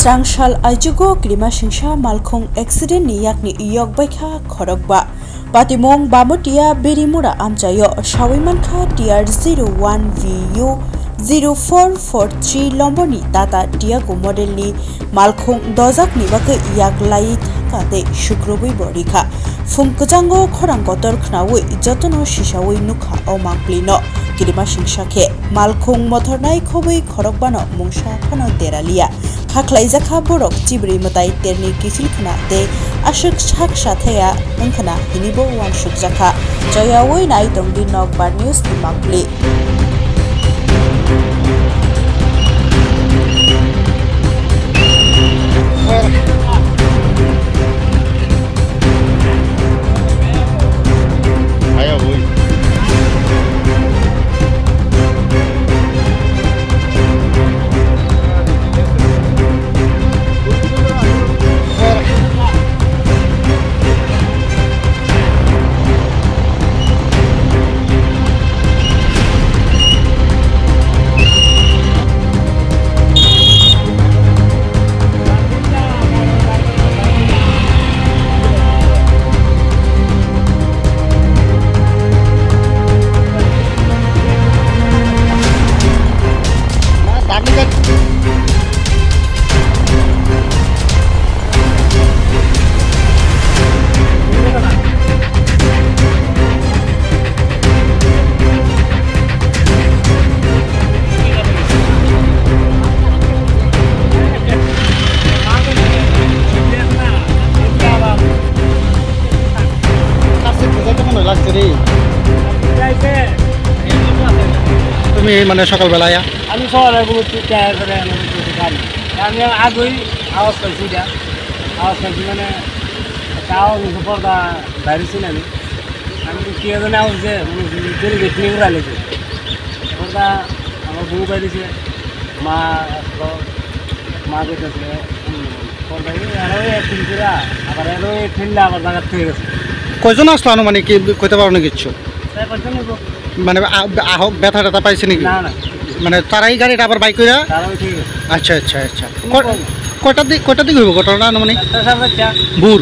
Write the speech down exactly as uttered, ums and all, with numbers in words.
Tangsal aijugo Krimasingsa malkhung accident ni yakni yok baikha khorokba. Patimung Bamotia Berimura amchaio sawi mankha T R zero one V U zero four four three lomboni Tata Tiago model ni malkhung dojakni bagwi yak laiwi thangkha tei sukrubwi bo rikha. Phung kwchango khorang kotor khnaui jotono sisaui nukha o mangpli no. Kirimasingsa khe malkhung mothornai khobwi khorokbano mungsa phano deraliya. Kha khlaijakha borok chibrwi mwtai terni kiphil khna tei aswk sak sathaya wngkhna hinibo uansukjakha. Choyaui nai tongdi Nokbar News ni mangpli. তুমি মানে সকালবেলায়? আমি সকালে ঘুম থেকে উঠে একেবারে আমি উঠে গাড়ি। আমি আগেই আওয়াজ পাইছি এটা। আওয়াজ পাইছি মানে একটা আওয়াজ হচ্ছে পর্দা বাইরে ছিল আমি। আমি তো কি জানি আওয়াজ যে মানে জোরে গেট নিয়ে উড়ালে যে। পর্দা আমার বউ বাইরেছে, মা আসলো, মা কইতেছে, পর্দা এই আরো এক ফিল করে, আবার আরো এক ফিল আবার জায়গা থেকে গেছে। কয়জন আসলো আনুমানিক, কি কইতে পারো না কিচ্ছু? চার পাঁচজন হইব। মানে আ-, আহ, ব্যথা ট্যাথা পাইছে নাকি? না, না। মানে তারাই গাড়িটা আবার বাইক কইরা? তারাও ঠিক আছে। আচ্ছা, আচ্ছা, আচ্ছা। কোনো ক-, প্রবলেম নেই। কয়টার দিক, কয়টার দিক হইব ঘটনাটা আনুমানিক? চারটা, সাড়ে চারটা। ভোর?